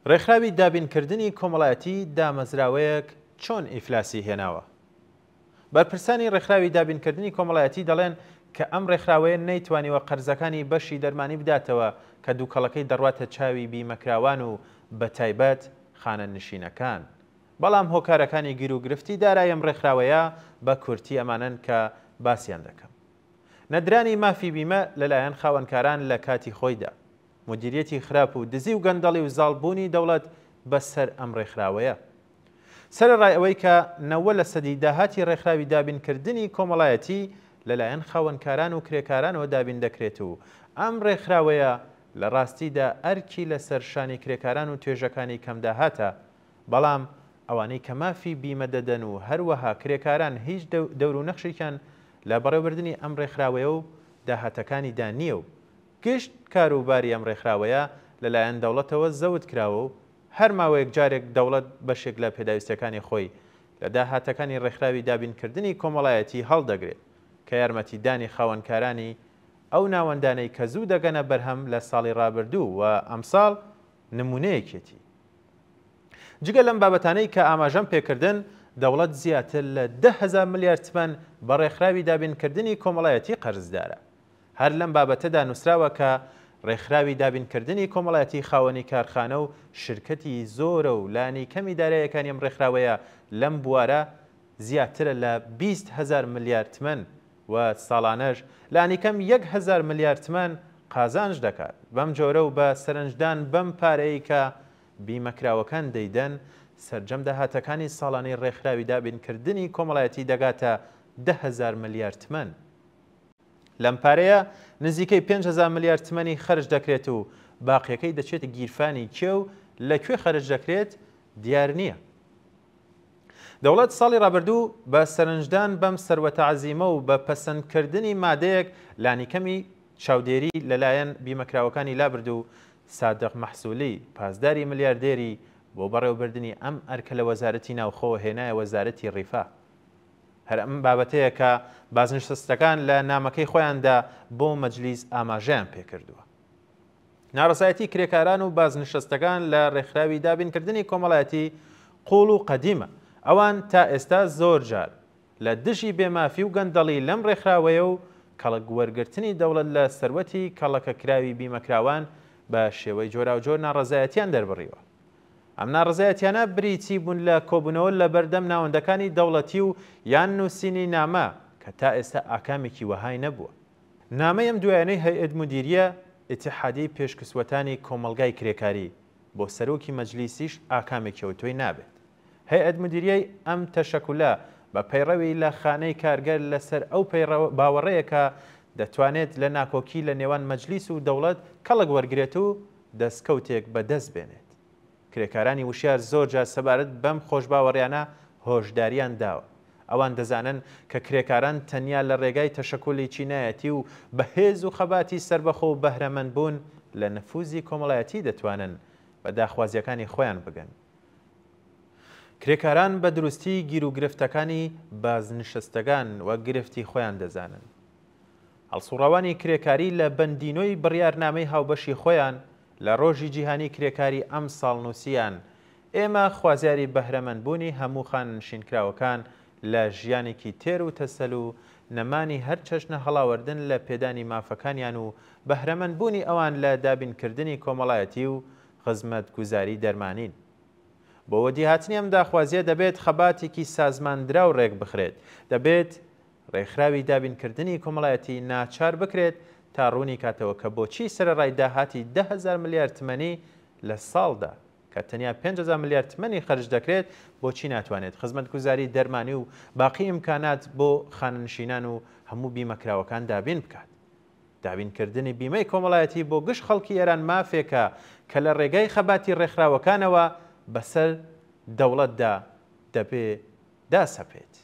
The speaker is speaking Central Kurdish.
ڕێکخراوی دابینکردنی کۆمەڵایەتی دامەزراوەیەک چۆن ئیفلاسی هێناوە؟ بەرپرسانی ڕێکخراوی دابینکردنی کۆمەڵایەتی دەڵێن کە ئەم ڕێکخراوەیە نەیتوانیوە قەرزەکانی بەشی دەرمانی بداتەوە کە دووکەڵەکەی دەڕواتە چاوی بیمەکراوان و بەتایبەت خانەنشینەکان. بەڵام هۆکارەکانی گیروگرفتی دارای ئەم ڕێکخراوەیە بە کورتی ئەمانەن کە باسیان دەکەم. نەدرانی مافی بیمە لەلایەن خاوەنکاران لە کاتی خۆیدا. مودیریەتی خراپ و دزی و گەندەڵی و زاڵ بوونی دەوڵەت بە سەر ئەم ڕێکخراوەیە. سەرەڕای ئەوەی کە نەوە لە سەدی داهاتی ڕێکخراوی دابین کردنی کۆمەڵایەتی لە لایەن خاوەنکاران و کرێکارانەوە دابین دەکرێت و ئەم ڕێکخراوەیە لە ڕاستیدا ئەرکی لە سەر شانی کرێکاران و توێژەکانی کەمداهاتە بەڵام ئەوانەی کە مافی بیمە دەدەن و هەروەها کرێکاران هیچ دەور و نەخشێکیان لە بەڕێوەبردنی ئەم ڕێکخراوەیە و داهاتەکانیدا نییە و گشت کاروباری ئەم ڕێکخراوەیە لەلایەن دەوڵەتەوە زەوت کراوە و هەر ماوەیەک جارێک دەوڵەت بەشێک لە پێداویستیەکانی خۆی لە داهاتەکانی ڕێکخراوی دابینکردنی کۆمەڵایەتی هەڵدەگرێت کە یارمەتیدانی خاوەنکارانی ئەو ناوەندانەی کە زوو دەگەنە بەرهەم لە ساڵی ڕابردوو و ئەمساڵ نمونەیەکێتی. جگە لەم بابەتانەی کە ئاماژەم پێکردن، دەوڵەت زیاتر لە 10,000 ملیار تمەن بە ڕێکخراوی دابینکردنی کۆمەڵایەتی قەرزدارە. هەر لەم بابەتەدا نووسراوە کە ڕێکخراوی دابینکردنی کۆمەڵایەتی خاوەنی کارخانە و شرکەتی زۆرە و لانی کەمی دارایەکانی ئەم ڕێکخراوەیە لەم بوارە زیاترە لە 20 هەزار ملیار تمەن و ساڵانەش لانیکەم 1000 ملیار تمەن قازانج دەکات. بەم جۆرە و بە سەرنجدان بەم پارەیەی کە بیمەکراوەکان دەیدەن، سەرجەم داهاتەکانی ساڵانەی ڕێکخراوی دابینکردنی کۆمەڵایەتی دەگاتە 10,000 ملیار تمەن. لەم پارەیە نزیکەی 5000 ملیار تمەنی خەرج دەکرێت و باقیەکەی دەچێتە گیرفانی کێ و لە کوێ خەرج دەکرێت دیار نییە. دەوڵەت ساڵی ڕابردوو بە سەرنجدان بەم سەروەتە عەزیمە و بە پەسەندکردنی مادەیەک لانیکەمی چاودێری لەلایەن بیمەکراوەکانی لابرد و سادق مەحسولی پاسداری ملیاردێری بۆ بەڕێوەبردنی ئەم ئەرکە لە وەزارەتی ناوخۆ هێنایە وەزارەتی ڕیفا. هەر ئەم بابەتەیە کە بازنشستەکان لە نامەکەی خۆیاندا بۆ مەجلیس ئاماژەیان پێکردووە. ناڕەزایەتی کرێکاران و بازنشستەکان لە ڕێکخراوی دابینکردنی کۆمەڵایەتی قووڵ و قەدیمە. ئەوان تا ئێستا زۆر جار لە دژی بێمافی و گەندەڵی لەم ڕێکخراوەیە و کەڵک وەرگرتنی دەوڵەت لە سەروەتی کەڵەکەکراوی بیمەکراوان بە شێوەی جۆراوجۆر ناڕەزایەتیان دەربڕیوە. ئەم ناڕەزایەتیانە بریتی بوون لە کۆبوونەوە لە بەردەم ناوەندەکانی دەوڵەتی و یان نووسینی نامە کە تا ئێستا ئاکامێکی وەهای نەبووە. نامەی ئەم دوایانەی هەیئەت مودیریە ئیتیحادیەی پێشکسوەتانی کۆمەڵگای کرێکاری بۆ سەرۆکی مەجلیسیش ئاکامێکی ئەوتۆی نابێت. هەیئەت مودیریەی ئەم تەشەکولە بە پەیڕەوی لە خانەی کارگەر لە سەر ئەو باوەڕەیە کە دەتوانێت لە ناکۆکی لە نێوان مەجلیس و دەوڵەت کەڵک وەرگرێت و دەستکەوتێک بە دەست بێنێت. کرێکارانی وشیار زۆر جار سەبارەت بەم خۆشباوەڕیانە هۆشداریان داوە. ئەوان دەزانن کە کرێکاران تەنیا لە ڕێگای تەشەکولی چینایەتی و بە هێز و خەباتی سەربەخۆ و بەهرەمەند بوون لە نفوزی کۆمەڵایەتی دەتوانن بە داخوازیەکانی خۆیان بگەن. کرێکاران بە دروستی گیروگرفتەکانی بازنشستگان وەک گرفتی خۆیان دەزانن. هەڵسوڕاوانی کرێکاری لە بەندی نۆی بڕیارنامەی هاوبەشی خۆیان لە ڕۆژی جیهانی کرێکاری ئەمساڵ نووسیان، ئێمە خوازیاری بەهرەمەندبوونی هەموو خانەنشینکراوەکان لە ژیانێکی تێر و تەسەل و نەمانی هەر چەشنە هەڵاوەردن لە پێدانی مافەکانیان و بەهرەمەندبوونی ئەوان لە دابینکردنی کۆمەڵایەتی و خزمەتگوزاری دەرمانین. بۆ وەدیهاتنی ئەم داخوازییە دەبێت خەباتێکی سازماندراو ڕێکبخرێت، دەبێت ڕێکخراوی دابینکردنی کۆمەڵایەتی ناچار بکرێت تا ڕوونی کاتەوە کە بۆچی سەرەڕای داهاتی 10,000 ملیار تمەنی لە ساڵدا کە تەنیا 5,000 ملیار تمەنی خەرج دەکرێت بۆچی ناتوانێت خزمەتگوزاری دەرمانی و باقی ئیمکانات بۆ خانەنشینان و هەموو بیمەکراوەکان دابین بکات. دابینکردنی بیمەی کۆمەڵایەتی بۆ گشت خەڵکی ئێران مافێکە کە لە ڕێگای خەباتی ڕێکخراوەکانەوە بەسەر دەوڵەتدا دەبێ داسەپێت.